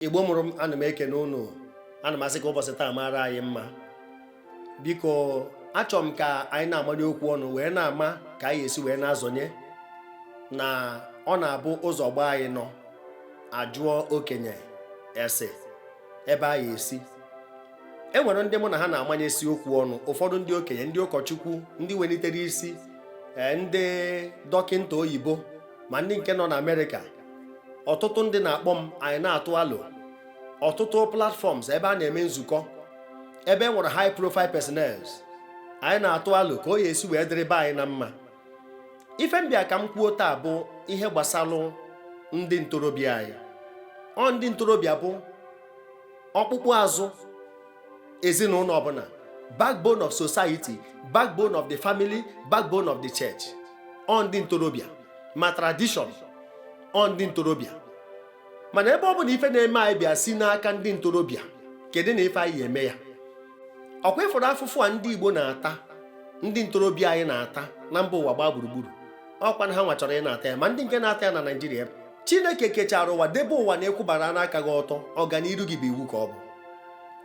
Igbo mụrụ m, ana m ekene unu. Ana m asị ka ụbọchị taa mara anyị mma. Biko, achọrọ m ka anyị na-amanye okwu ọnụ wee na-ama ka anyị esi wee na-azọnye na ọ na-abụ ụzọ gbaa anyị nọ ajụọ okenye ese ebe anyị esi. E nwere ndị mụ na ha na-amanyesi okwu ọnụ, ụfọdụ ndị okenye, ndị ụkọchukwu, ndị welitere isi, ndị dọkịta oyibo, ma ndị nke nọ na Amerịka. Ọtụtụ ndị na-akpọ m, anyị na-atụ alo ọtụtụ platforms ebe a na-eme nzukọ, ebe e nwere high profile personnels. Anyị na-atụ alo ka o ya esi wee dịrị be anyị na mma. Ife m bịa ka m kwuo taa bụ ihe gbasalụ ndị ntorobịa anyị. Ọ ndị ntorobịa bụ ọkpụkpụ azụ ezinụlọ ọbụla, backbone of society, backbone of the family, backbone of the church. Ọ ndị ntorobịa ma tradition, ọ ndị ntorobịa. Mana ebe ọ bụ na ife na-eme anyị bịa si n'aka ndị ntorobịa, kedu na ife anyị eme ya? Ọkwa ịfụrụ afụfụ a ndị Igbo na-ata, ndị ntorobịa anyị na-ata na mba ụwa gbaa gburugburu, ọkwa na ha nwa chọrọ ị na-ata ya, ma ndị nke na-ata ya na Naịjirịa. Chineke kechara ụwa, debe ụwa na ịkwụbara n'aka gị ọtọ, ọganiru gị bụ iwu ka ọ bụ.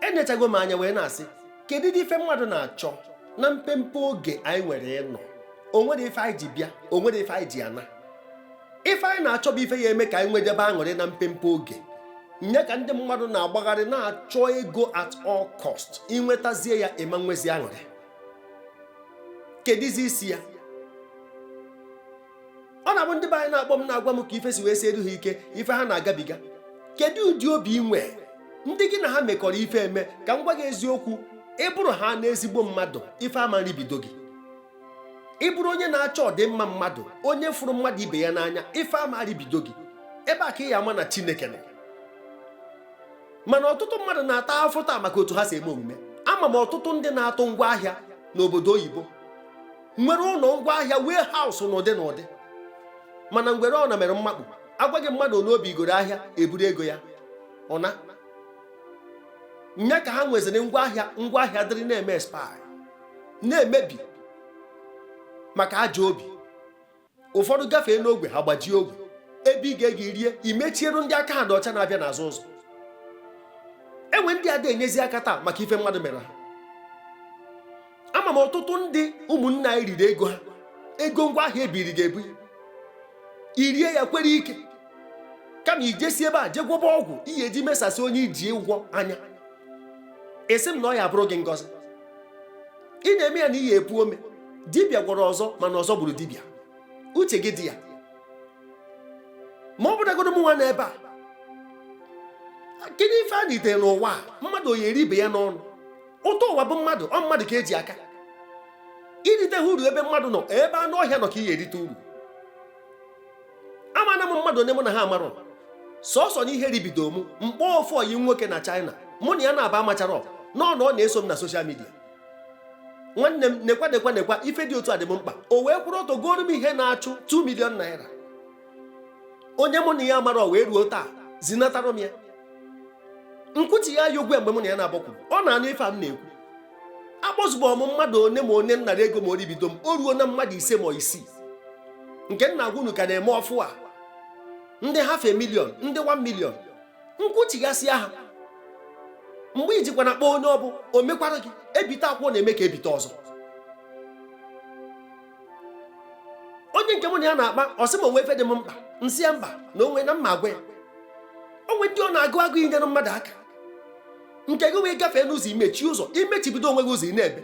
Enyechago m anya wee na-asị, kedu dị ife mmadụ na-achọ na mpempe oge anyị nwere ịnọ? O nwere ife anyị ji bịa, o nwere ife anyị ji ana. Ife anyị na-achọ bụ ife ya eme ka anyị nwedebe aṅụrị na mpempe oge. Nye ka ndị mmadụ na-agbagharị na-achọ ego at all cost. Inwetazie ya, ịma nwezi aṅụrị. Kedizi isi ya? Ọ na-abụ ndị be anyị na-akpọ m, na-agwa m ka ife si wee sie ha ike, ife ha na-agabiga. Kedu ụdị obi ị nwee? Ndị gị na ha mekọrọ ife eme, ka m gwa gị eziokwu, ị bụrụ ha na ezigbo mmadụ, ife ama nribido gị. Ị bụrụ onye na-achọ ọdịmma mmadụ, onye fụrụ mmadụ ibe ya n'anya, ife ama ribido gị. Ebe a ka ị ya ama na Chineke nọ. Mana ọtụtụ mmadụ na-ata afụ taa maka otu ha si eme omume. Ama m ọtụtụ ndị na-atụ ngwa ahịa n'obodo oyibo, nwere ụlọ ngwaahịa, warehouse n'ụdị n'ụdị, mana ngwere ọ na mere mmakpu agwaghị mmadụ n'obi igoro ahịa eburu ego ya ụna nya ka ha nweziri ngwaahịa. Ngwaahịa dịrị na-eme expire, na-emebi maka ajọ obi. Ụfọdụ gafee n'ogwe, ha gbajie ogwe. Ebe ị ga-ege rie, imechieru ndị aka ha dị ọcha na-abịa n'azụ ụzọ. Enwe ndị ada enyezi aka taa maka ife mmadụ mere ha. Ama m ọtụtụ ndị ụmụnne anyị riri ego ha, ego ngwaahịa ebiri ga-ebu irie ya kwere ike, kama ijesi ebe a jee gwọba ọgwụ ihe eji mesasị onye iji ụgwọ anya. Esi m na ọ ya bụrụ gị ngọzi, ị na-eme ya na iyi epu ome. Dibịa gwọrọ ọzọ, mana ọzọ gburu dibịa. Uche gị dị ya. Ma ọ bụrụgodo m nwa n'ebe a, kedu ife a nitere n'ụwa a? Mmadụ onye eri ibe ya n'ọnụ. Ụtọ ụwa bụ mmadụ, ọ mmadụ ka eji aka irite ha uru. Ebe mmadụ nọ, ebe anụ ọhịa nọ, ka ị ga-erite uru. Amana m mmadụ onye mụ na ha amarọ, sọsọ na ihe ribido m mkpọ. Ofu oyi nwoke na China, mụ na ya na-aba amachara nọ na ọ na-eso m na social media. Nwanne m, nekwa nekwa nekwa, ife dị otu a dị m mkpa. O wee kwụrụ ọtọ goro m ihe na-achụ 2 million naira. Onye mụ na ya mara wee ruo taa zinatara m ya nkwuchi ya ya ụgwọ. Mgbe mụ na ya na-agbakwuru, ọ na-anụ ife a m na-ekwu. Akpọzugbo m mmadụ one ma one nnara ego ma oribido m, o ruo na mmadụ 5 ma 6 nke nna agwa unu ka na-eme ọfụ a, ndị half a million, ndị 1 million, nkwuchigasị ha. Mgbe ijikwa na kpọọ onye ọbụ o mekwara gị ebite akwụkwọ na-eme ka ebite ọzọ. Onye nke mụ na ya na-akpa, ọ sị m onwe ife dị m mkpa, nsị ya mba, na onwe na mma agwa ya onwe ndị ọ na-agụ agụ inyere mmadụ aka. Nke gị wee gafee n'ụzọ, imechi ụzọ, imechibido onwe gị ụzọ. Ị na-ebe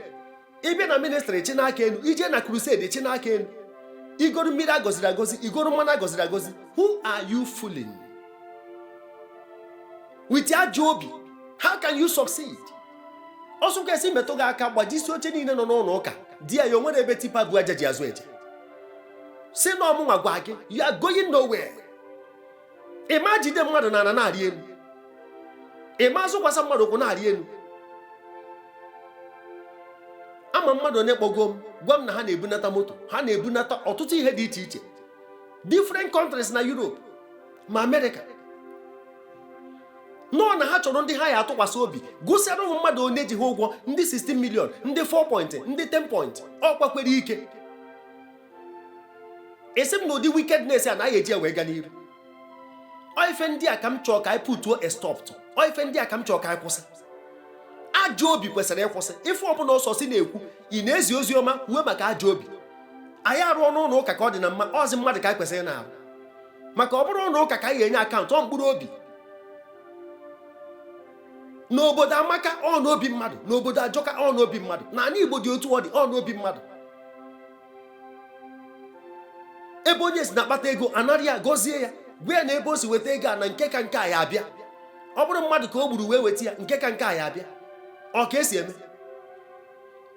ịbịa na ministry, chi n'aka elu, ije na crusade, chi n'aka elu, igoro mmiri agọziri agọzi, igoro mmanụ agọziri agọzi. Who are you fooling with ajọ obi? How can you succeed? Ọsụkwa esi metụ gị aka, gbajisi oche niile nọ n'ụlọ ụka di ya. Ya onwere ebe tipper bụ aja ji azụ eje si na ọmụnwa gwa gị, you are going nowhere. Ịma jide mmadụ na ana na-arị elu, ịma azụkwasa mmadụ ụkwụ na-arị elu. Ama mmadụ onye kpọgo m, gwa m na ha na-ebunata moto, ha na-ebunata ọtụtụ ihe dị iche iche, different countries na Europe ma America, nọọ na ha chọrọ ndị ha ya atụkwasị obi. Gụsịara ụmụ mmadụ onye ji ha ụgwọ, ndị 16 million, ndị 4 point, ndị 10 point, ọkwa kwere ike. Esi m na ụdị wickedness a naghị eji ya wee gaa n'iru. Ọ ife ndị a ka m chọọ ka anyị putuo a stop to. Ọ ife ndị a ka m chọọ ka anyị kwụsị. Ajọ obi kwesịrị ịkwụsị. Ife ọbụla ọsọ si na-ekwu, ị na-ezi ozi ọma, kwuo maka ajọ obi. Anyị arụọ n'ụlọ ụka ka ọ dị na mma. Ọzi mmadụ ka anyị kwesịrị na-arụ, maka ọ bụrụ ụlọ ụka ka anyị ga-enye account, ọ mkpụrụ obi. N'obodo amaka, ọ n'obi mmadụ. N'obodo ajọka, ọ n'obi mmadụ. Na ala Igbo dị otu ọ dị, ọ n'obi mmadụ. Ebe onye si na-akpata ego, anara ya, gọzie ya, gwa ya na ebe o si weta ego a na nke ka nke a ya abịa. Ọ bụrụ mmadụ ka o gburu wee weta ya, nke ka nke a ya abịa. Ọ ka esi eme?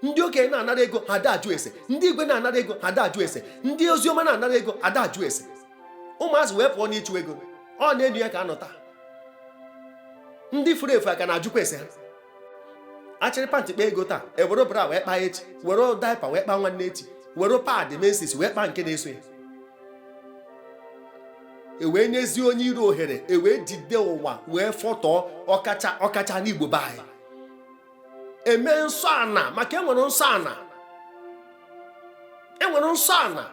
Ndị okenye na-anara ego, ha da ajụ ese. Ndị igwe na-anara ego, ha da ajụ ese. Ndị oziọma na-anara ego, ada ajụ ese. Ụmụazị wee pụọ n'ịchụ ego. Ọ na-enu ya ka anọ taa. Ndị furu efu aka na-ajụkwa ese ha. Achịrị pant kpaa ego taa, ewere bra wee kpaa echi, were diaper wee kpaa nwanne echi, were pad menses wee kpaa nke na-eso ya. E wee nyezie onye iro ohere, e wee jide ụwa wee fọtọọ, ọkacha ọkacha n'Igbo be anyị. Eme nsọ ana, maka enwere nsọ ana, enwere nsọ ana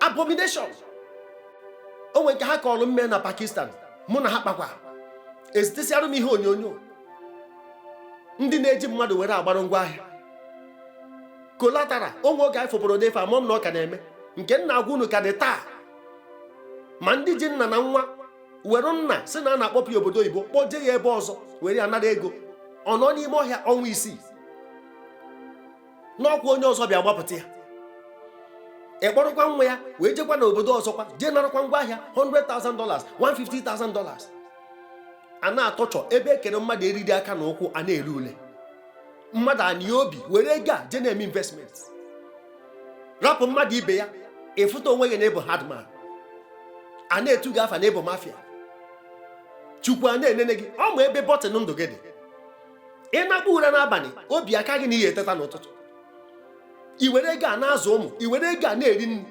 abomination. O nwere nke ha kọrọ mme na Pakistan, mụ na ha kpakwa, ezitesiarụ m ihe onyonyo ndị na-eji mmadụ were agbarụ ngwa ahịa collateral. Onwe oge anyị fụbụrụ n'efe amụm na ọ ka na-eme. Nke nna agwa unu ka dị taa. Ma ndị ji nna na nwa were nna si na a na-akpọpụ ya obodo oyibo, kpọje ya ebe ọzọ, were ya nara ego, ọ nọ n'ime ọhịa ọnwa 6 n'ọkwa onye ọzọ bịa gbapụta ya. Ị kpọrọkwa nwa ya wee jekwa n'obodo ọzọkwa, jee narakwa ngwa ahịa $100,000, $150,000. A na-atọchọ ebe ekere mmadụ eriri aka na ụkwụ, a na-ere ule mmadụ anyị obi, were ego a jee na-eme investment, rapụ mmadụ ibe ya. Ịfụta onwe gị na ịbụ hardman, a na-etu gị afa na ịbụ mafia. Chukwu a na-enene gị, ọ ma ebe button ndụ gị dị. Ị na-akpụ ụra n'abalị, obi aka gị na ihe eteta n'ụtụtụ. I were ego a na-azụ ụmụ, i were ego a na-eri nri,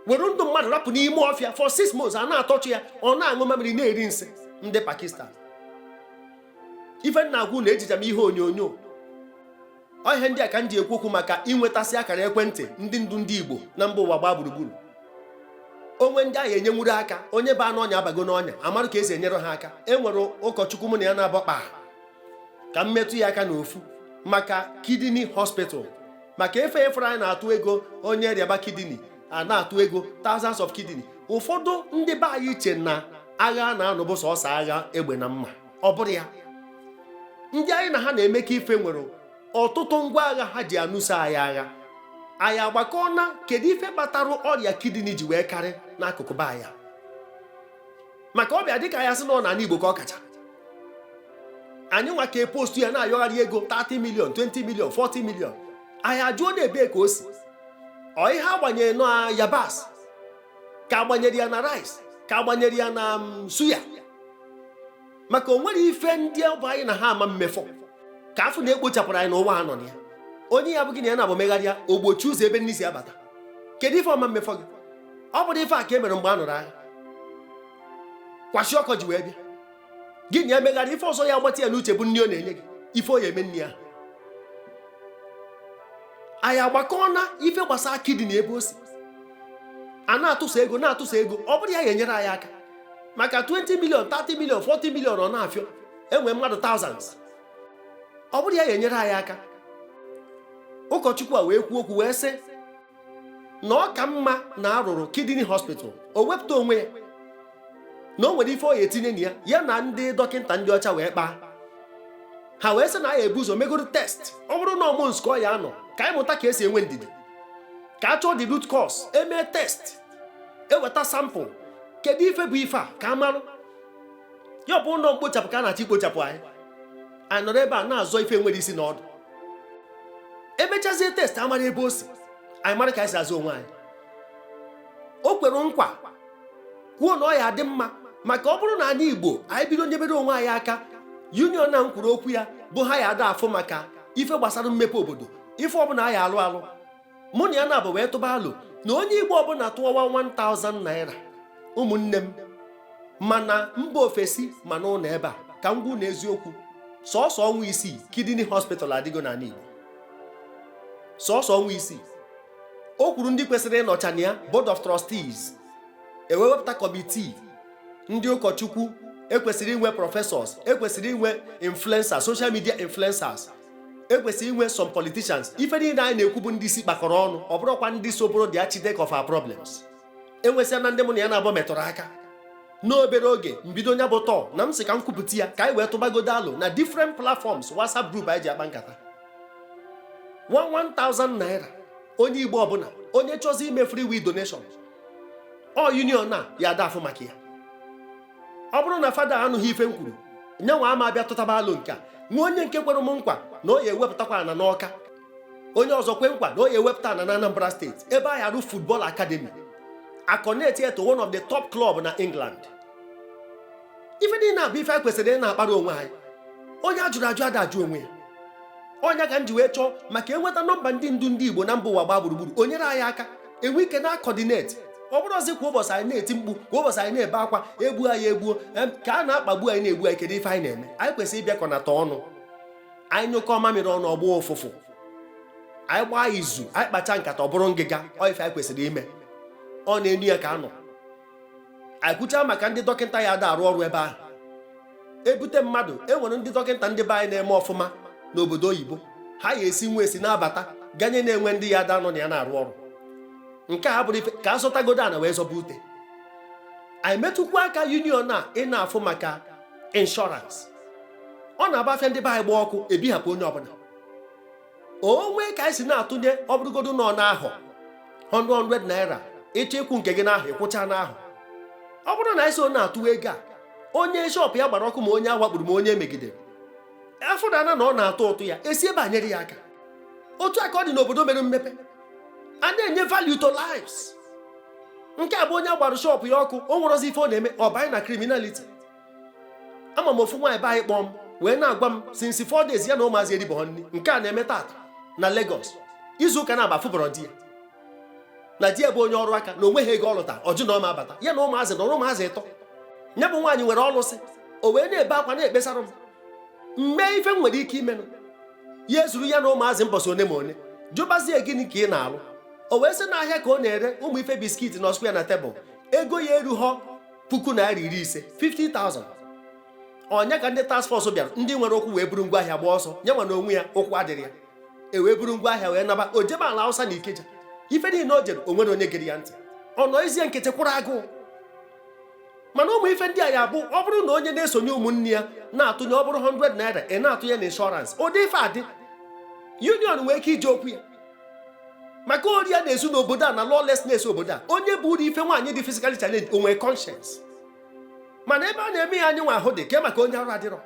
were ndụ mmadụ rapụ n'ime ọfịa for 6 months, a na-atọchụ ya, ọ na-aṅụ mamịrị, na-eri nsị. Ndị Pakistan, ife nna agwụ na ejija m ihe onyonyo. Ọ ihe ndị a ka m ji ekwu okwu maka inwetasị akara ekwentị ndị ndu ndị Igbo na mba ụwa gbaa gburugburu. Onwe ndị ahụ enyenwuru aka, onye baa n'ọnya abago n'ọnya, amarụ ka esi enyere ha aka. E nwere ụkọchukwu mụ na ya na-abọ kpaa ka m metụ ya aka n'ofu maka kidney hospital, maka efe efere anyị na-atụ ego, onye rịaba kidney, a na-atụ ego thousands of kidney. Ụfọdụ ndị be anyị che na agha a na-anụ bụ sọsọ agha egbe na mma. Ọ bụrụ ya, ndị anyị na ha na-emekọ ife nwere ọtụtụ ngwa agha ha ji anụso anyị agha. Anyị agbakọ na kedu ife kpatara ọrịa kidney ji wee karị n'akụkụ be anyị? Maka ọbịa dịka ya sị na ọ n'ala Igbo ka ọ kacha. Anyị nwa ka epostu ya na-ayọgharị ego 30 million, 20 million, 40 million. Anyị ajụọ na ebee ka o si? Ọ ihe agbanyere na yabasị, ka agbanyere ya na rice, ka agbanyere ya na suya? Maka o nwere ife ndị ọ bụ anyị na ha ama mmefọ ka afọ na-ekpochapụrụ anyị n'ụwa a nọ na ya. Onye ya bụ gị na ya na-abụ megharịa ogbochi ụzọ ebe nni si abata, kedu ife ọma mmefọ gị? Ọ bụrụ ife a ka e mere mgbe a nụrụ agha, kwashi ọkọ ji wee bịa, gị na ya megharịa, ife ọzọ ya agbata ya n'uche bụ nni ọ na-enye gị, ife ọ ya eme nni ahụ. Anyị agbakọ na ife gbasara kidney, ebe o si a na-atụsa ego, na-atụsa ego, ọ bụrụ ya ga-enyere anyị aka maka 20 million, 30 million, 40 million ọ na-afịọ enwe mmadụ thousands, ọ bụrụ ya ga-enyere anyị aka. Ụkọchukwu a wee kwuo okwu wee sị na ọ ka mma na arụrụ kidney hospital, o wepụta onwe ya na o nwere ife ọ ya etinye na ya. Ya na ndị dọkịta ndị ọcha wee kpaa, ha wee sị na a ya ebu ụzọ megoro test. Ọ bụrụ na ọmụ ka ọ ya anọ, ka anyị mụta ka esi enwe ndidi, ka a chọọ the root cause, emee test, eweta sample, kedu ife bụ ife a, ka a marụ ya. Ọ bụ ụlọ mkpochapụ ka a na-achọ ikpochapụ anyị. Anyị nọrọ ebe a na-azọ ife nwere isi na ọdụ. Emechazie test, amara ebe o si, anyị mara ka anyị si azụ onwe anyị. O kwere nkwa, kwuo na ọ ya adị mma, maka ọ bụrụ na anyị Igbo anyị bido nyebere onwe anyị aka. Union na m kwuru okwu ya bụ ha ya ada afụ maka ife gbasara mmepe obodo, ife ọbụla anyị alụ alụ. Mụ na ya na-abụ wee tụba alụ na onye Igbo ọbụla tụọwa 1000 naira, ụmụnne m, mana mba ofesi, mana ụlọ ebe a, ka m gwu na eziokwu, sọọsọ ọnwa 6, kidney hospital adịgo n'ala Igbo. Sọọsọ ọnwa 6. O kwuru ndị kwesịrị ịnọcha na ya, board of trustees. Ewee wepụta committee ndị ụkọchukwu, ekwesịrị inwe professors, ekwesịrị inwe influencers, social media influencers, ekwesịrị inwe some politicians. Ife niile anyị na-ekwu bụ ndị isi kpakọrọ ọnụ, ọ bụrụkwa ndị so bụrụ the architect of our problems. Enwesịa na ndị mụ na ya na-abụ metụrụ aka n'obere oge mbido nya bụ tọọ na m sị ka m kwupụta ya, ka anyị wee tụbagodo alụ na different platforms, WhatsApp group anyị ji akpa nkata. 1000 naira onye Igbo ọbụla, onye chọzi ime free will donation, ọ union a ya ada afụ maka ya. Ọ bụrụ na fada anụghị ife m kwuru, nyanwa ama abịa tụtaba alụ nke a. Nwa onye nke kwere m nkwa na ọ ya ewepụtakwa ana n'Ọka, onye ọzọ kwe nkwa na ọ ya ewepụta ana na Anambra Steeti ebe a arụ football academy, a-connect to one of the top club na England. Ife niile abụ ife anyị kwesịrị ị na-akpara onwe anyị. Onye a jụrụ ajụ ada ajụ onwe ya. Ọnya ka m ji wee chọọ maka enweta nọmba ndị ndu ndị Igbo na mba ụwa gbaa gburugburu, o nyere anyị aka enwe ike na coordinate. Ọ bụrụzi kwa ụbọchị anyị na-eti mkpu, kwa ụbọchị anyị na-ebe akwa, egbuo anyị, egbuo, ka a na-akpagbu anyị, na-egbu anyị, kedu ife anyị na-eme? Anyị kwesịrị ịbịakọnata ọnụ. Anyị nyụkọ mamịrị ọnụ, ọgbọ ụfụfụ. Anyị gbaa izu, anyị kpacha nkata, ọ bụrụ ngịga. Ọ ife anyị kwesịrị ime, ọ na-enu ya ka anọ. Anyị kwuchaa maka ndị dọkịta ya ada arụ ọrụ ebe ahụ ebute mmadụ. E nwere ndị dọkịta ndị be anyị na-eme ọfụma n'obodo oyibo, ha ya esi nwa esi na-abata ganye na-enwe ndị ya ada nọ na ya na-arụ ọrụ. Nke a bụrụ ife ka a zọtagodo ana wee zọba ute. Anyị metụkwa aka union a ị na-afụ maka insurance. Ọ na-aba afịa ndị be anyị gba ọkụ, ebihapụ onye ọbụla o nwee ka anyị si na-atụnye. Ọ bụrụgodo nọ n'ahọ 100 naira, ịchọ ịkwụ nke gị n'ahụ, ịkwụcha n'ahụ. Ọ bụrụ na anyị so na-atụwa ego a, onye shop ya gbara ọkụ, ma onye awakpuru, ma onye emegidere, afọ na na ọ na-atụ ụtụ ya esi ebe a nyere ya aka. Otu a ka ọ dị n'obodo mere mmepe, a na-enye value to lives. Nke a bụ onye agbara shop ya ọkụ, o nwere ọzọ ife ọ na-eme, ọ banye na criminality. Ama m ofu nwaanyị be anyị kpọọ m wee na-agwa m, since 4 days ya na ụmụazị eribọ nri. Nke a na-eme tata na Lagos. Izu ụka na-aba fụbọrọ di ya, na di ya bụ onye ọrụ aka, na onweghị ego ọ lụta, ọjụ na ọma abata. Ya na ụmụazị nọrọ, ụmụazị ịtọ. Ya bụ nwaanyị nwere ọlụsị, o wee na-ebe akwa na-ekpesara m. Mmee ife m nwere ike imenụ, ya ezuru ya na ụmụazị mbọsị one ma one. Jụbazie, gịnị ka ị na-alụ? O wee sị n'ahịa ka ọ na-ere ụmụ ife biscuit na ọsụkwa ya na tebụl. Ego ya erughọ ₦50,000, 50,000. Ọnya ka ndị task force bịara, ndị nwere ụkwụ wee buru ngwaahịa gba ọsọ. Ya nwa na onwe ya ụkwụ adịrị ya, e wee buru ngwaahịa wee naba. O jebe ala Hausa na Ikeja, ife niile o jere, o nwere onye gere ya ntị. Ọ nọ ezie nkịtị kwụrụ agụụ. Mana ụmụ ife ndị a ya bụ, ọ bụrụ na onye na-esonye ụmụnne ya na-atụnye, ọ bụrụ 100 naira ị na-atụnye na insurance, ụdị ife adị, union nwee ike iji okwu ya maka ori ya na-ezu n'obodo a na lawlessness obodo a. Onye bụ uru ife nwaanyị dị physically challenged, o nwee conscience? Mana ebe a na-eme ya, anyị nwa ahụ dị ke maka onye arụ adịrọ.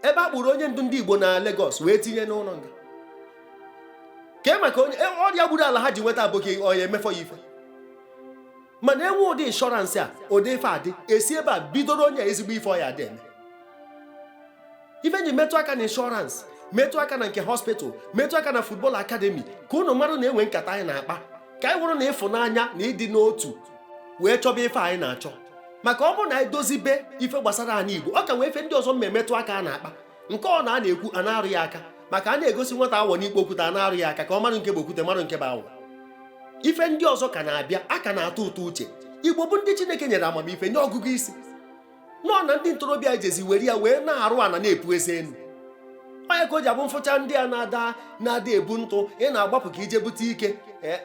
Ebe a kpụrụ onye ndu ndị Igbo na Lagos wee tinye n'ụlọ nga, kee maka onye ọrịa gburu ala ha ji nweta aboki ọya emefọ ya ife. Mana enwe ụdị insurance a, ụdị ife adị, esi ebe a bidoro onye a ezigbo ife ọya adị eme. Ife ji metụ aka na insurance, metụ aka na nke hospital, metụ aka na football academy, ka unu mara na enwe nkata anyị na-akpa, ka anyị hụrụ na ịfụnanya na ịdị n'otu wee chọba ife anyị na-achọ. Maka ọ bụrụ na anyị dozibe ife gbasara anyị Igbo, ọ ka nwee ife ndị ọzọ mma emetụ aka a na-akpa. Nke ọ na a na-ekwu, a na-arụ ya aka, maka a na-egosi nwata awọ n'ikpo okwute, a na-arụ ya aka ka ọ marụ nke bụ okwute, marụ nke bụ awọ. Ife ndị ọzọ ka na-abịa, a ka na-atọ ụtọ uche. Igbo bụ ndị Chineke nyere amamife, nye ọgụgụ isi nọ na ndị ntorobịa jezi were ya wee na-arụ ana na-epu eze elu. Onye ka o ji abụ mfụcha ndị a na-ada na-ada ebu ntụ, ị na-agbapụ ka ije bute ike,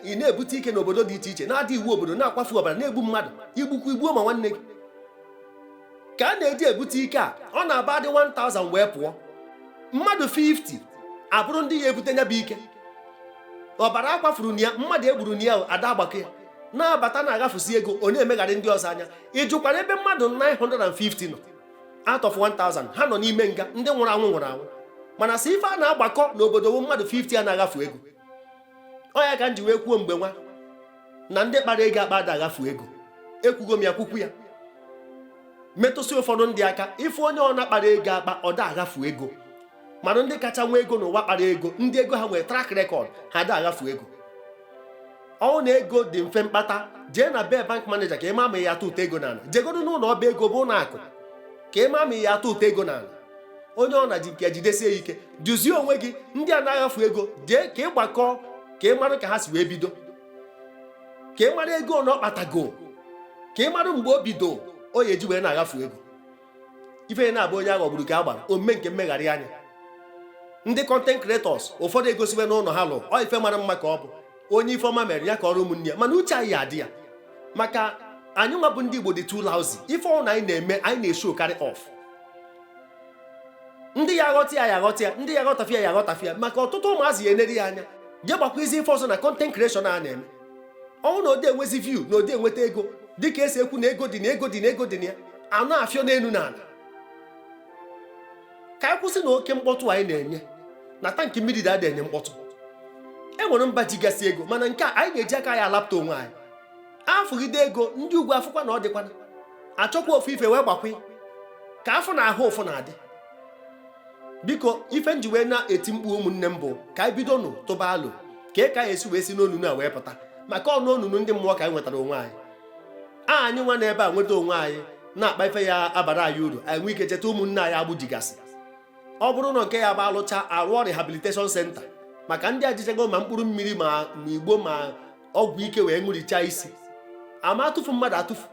ị na-ebute ike n'obodo dị iche iche, na-ada iwu obodo, na-akwafu ọbara, na-egbu mmadụ, igbukwu igbuo ma nwanne gị, ka a na-eji ebute ike a. Ọ na-aba dị 1000 wee pụọ, mmadụ 50 abụrụ ndị ya ebute ya bụ ike. Ọbara akwafuru na ya, mmadụ egburu na ya, ada agbakọ ya na-abata, na-agafusi ego, ọ na-emegharị ndị ọzọ anya. Ị jụkwara ebe mmadụ 950 nọ out of 1000? Ha nọ n'ime nga. Ndị nwụrụ anwụ nwụrụ anwụ, mana si ife a na-agbakọ n'obodo bụ mmadụ 50 a na-agafu ego. Ọ ya ka m ji wee kwuo mgbe nwa na ndị kpara ego akpa ada agafu ego. Ekwugo m ya, kwukwu ya, metụsị ụfọdụ ndị aka. Ife onye ọ na-akpara ego akpa, ọ da agafu ego. Mana ndị kacha nwee ego n'ụwa kpara ego, ndị ego ha nwere track record, ha da agafu ego. Ọnwụ na ego dị mfe mkpata, jee na be bank manager ka ị ma ma ya atụ ụtọ ego n'ala. Jegodo n'ụlọ ọba ego bụ ụlọ akụ ka ị ma ma ya atụ ụtọ ego n'ala. Onye ọ na ji nke jidesie ike, duzie onwe gị. Ndị a na-aghafu ego, jee ka ị gbakọọ ka ị mara ka ha si wee bido, ka ị mara ego na ọ kpatago, ka Ka ị mara mgbe o bido o ya eji wee na-aghafu ego. Ife ya na-abụ onye aghọgburu ka a gbara omume nke mmegharị anya. Ndị content creators ụfọdụ egosiwe n'ụlọ ha lụ ọ ife mara mma ka ọ bụ onye ife ọma mere ya ka ọrụ ụmụnne ya, mana uche anyị adị ya maka anyị nwa bụ ndị Igbo dị too lousy. Ife ọnwụ na anyị na-eme, anyị na-eshow carry off. Ndị ya aghọta ya, ya aghọta ya. Ndị ya aghọtafịa ya, aghọtafịa. Maka ọtụtụ ụmụazị ya eneri ya anya jee gbakwa izi ife ọzọ na content creation a na-eme. Ọnwụ na ode enwezi view na ode enweta ego, dịka esi ekwu na ego dị na ego dị na ego dị na ya, a na-afịọ n'elu na ala. Ka anyị kwụsị na oke mkpọtụ anyị na-enye na tankị mmiri da ada enye mkpọtụ. E nwere mba jigasị ego, mana nke a anyị ga-eji aka anyị alapụta onwe anyị. Afụgide ego ndị ugwu afụkwa na ọ dịkwana achọkwa ofu ife wee gbakwe ka afọ na ahụ ụfụ na-adị. Biko, ife nji wee na-eti mkpu, ụmụnne m, bụ ka anyị bido nụ tụba alụ ka anyị esi wee si n'onunu a wee pụta, maka ọnụ onunu ndị mmụọ ka anyị nwetara onwe anyị. Anyị nwa n'ebe a nweta onwe anyị na-akpa ife ya abara anyị uru. Anyị nwee ike cheta ụmụnne anyị agbụ jigasị. Ọ bụrụ na nke ya bụ alụcha, arụọ rehabilitation center maka ndị ajichago ma mkpụrụ mmiri ma igbo ma ọgwụ ike wee ṅụrichaa isi ama atụfu mmadụ atụfu.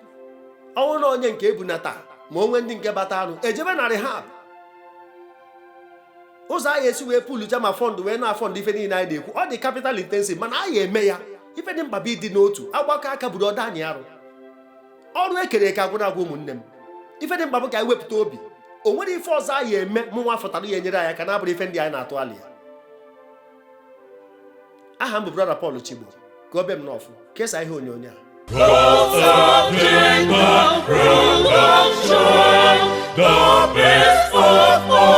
Ọnwụ na onye nke ebunata ma onwe ndị nke bata anụ ejebe na rehab. Ụzọ anyị esi wee pulucha ma fund wee na-afund ife niile anyị na-ekwu, ọ dị capital intensive, mana anyị eme ya. Ife dị mkpa bụ ịdị n'otu, agbakọ aka buru ọdọ anyị arụ ọrụ ekere eke agwụna agwụ. Ụmụnne m, ife dị mkpa bụ ka anyị wepụta obi. O nwere ife ọzọ anyị eme mụ nwa fụtara ya enyere anyị aka na-abụrụ ife ndị anyị na-atụ alị ya. Aha m bụ Brother Paul Chigbo. Ka obe m n'ọfụ kesaa ihe onyonyo a. Gods of Jacob, production, the best of all.